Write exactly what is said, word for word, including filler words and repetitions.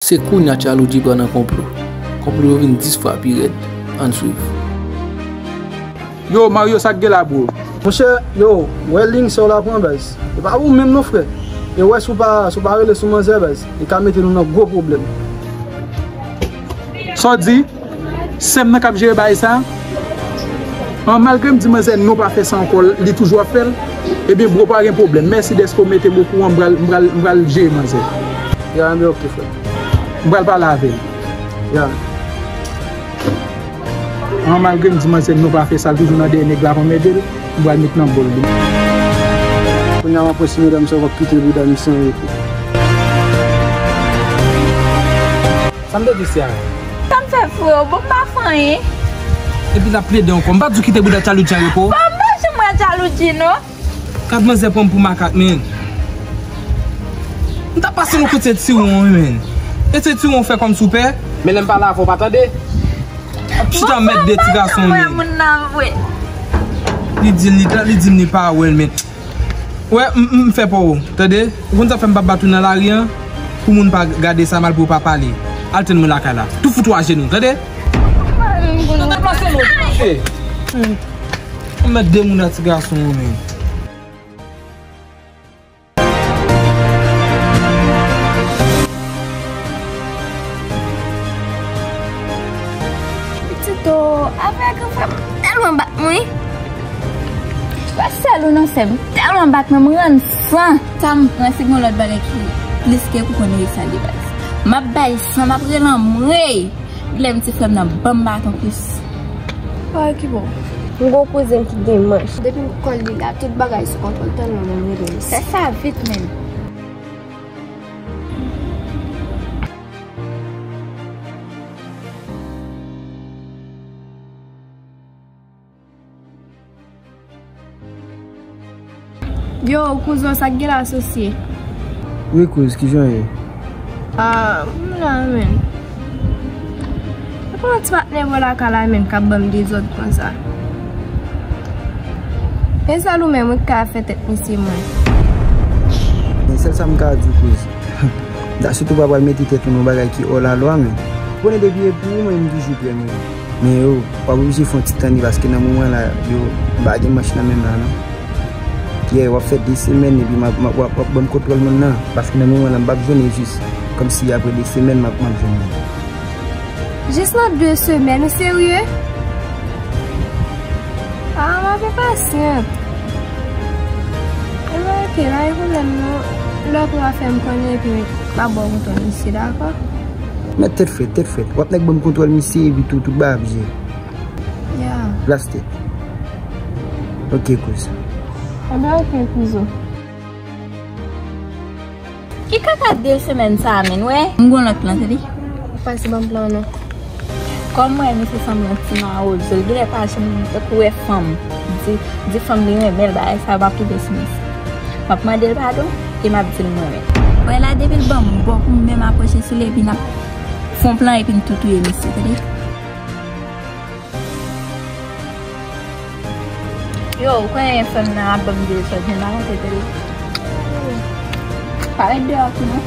Se kounye a Tchalouji pran nan konplo. Konplo yo vin dis fwa pi rèd. Ann swiv. Yo, Mario, sa k gen la, bro? Monchè, yo, wè liy sa w la pran, baz. E pa ou menm non, frè. E wè, si w pa, si w pa rele sou manzè, baz, li ka mete nou nan gwo pwoblèm. Sa w di? Sè m nan k ap jere bagay sa? An, malgre m di manzè non pa fè sa ankò, li toujou ap fè l. Ebyen, bro, pa gen pwoblèm. Mèsi dèske w mete m okouran, m pral, m pral, m pral jere manzè. Ya, men oke, frè. M pral pale avè l. Ya. An, malgre m di manzè non pa fè sa, l toujou nan dèyè nèg la pou m ede l, m pral met nan bòl li. Kounye a, m ap wè si medam sa yo p ap kite bouda misye an repo. Sa m te di Ciara? Sa m fè, freo? Bon, m pa fè anyen. Epi l ap plede ankò. M pa t di w kite bouda Tchalouji an repo? Bon, m pa janm wè Tchalouji, non. Gad manzè pran m pou makak, men. M t ap pase yon kout se tiwon, wi, men. E se tiwon fè kòmsi w pè. Men lè m pale avè w, w pa tande. Ap chita mèt de ti gason, men. Li di, li, li di m li pa wè l, men. Wè, m, m, m fè pa w, tande? Ou konn sa fè m pa bat ou nan lari an? Pou moun pa gade sa mal, pou yo pa pale. Al tann mwen lakay la. Tou fout ou ajenou, tande? Tande, pase non. Hey. Hmm. Ou mèt de moun a ti gason, men. Tito, avè granfrè m tèlman bat mwen. Pa sèl ou non, sè m tèlman bat mwen, m rann san. Sa m pran, se gen lòt bagay ki plis ke pou konn resa de baz. M ap bay san, m ap rele anmwey. Lè m ti frè m nan ban m baton plis. Bagay ki bon. M gon kouzen ki gen manch. Depi m kòl li la, tout bagay sou kontwòl, tèlman m renmen misye. Fè sa vit, menn. Yo, kouzen, sa k gen la, asosye? Wi, kouz, kijan w ye? Ah, m la, menn. E kòman ti patnè bò lakay la, menn, k ap ban m dezòd konsa? E sèl ou menm, wi, k ka fè tèt misye mwen. Men sèl sa m ka di w, kouz. M ta sitou pa pral mete tèt ou nan bagay ki hors la loi, men. Konnen depi e pou ou, mwen, m toujou prè, mwen. Men yo, w ap oblije fè yon ti tann li, paske nan moman la, yo, m pa gen manch nan men m la, non. Yeah, w ap fè de semèn, epi m ap, m ap, w ap, w ap ban m kontwòl moun nan, paske nan moman la, m p ap jwenn li jis kòmsi apre de semèn, m ap, m ap jwenn li. Jis nan de semèn, ou serye? Ah, m ap enpasyant. Ebyen, oke, pa gen pwoblèm non. Lè w pran, fè m konnen, epi m ap ba w kontwòl misye, dakò? Mèt tèt frèt, tèt frèt. W ap nèk ban m kontwòl misye, epi tou, tout bagay ap jere. Ya. Plas tèt. Oke, kouz. Ebyen, oke, kouzen. Ki kaka de semèn sa a, menn, wè? M gon lòt plan, tande. Pase ban m plan, non. Kòm mwen, misye sanble yon ti mawozo, l genlè pa janm tankou wè fanm. Di, di fanm li renmen l, bagay sa yo m ap toufe sou misye. M ap mande l padon, e m ap di l m renmen l. Wè la, depi l ban m bò pou m menm apwoche sou li, epi n ap fè yon plan, epi n tou touye misye, tande. Yo, ou konnen fanm nan ap ban m dezòd, men m pa konte tande. Pa ret deyò tou non.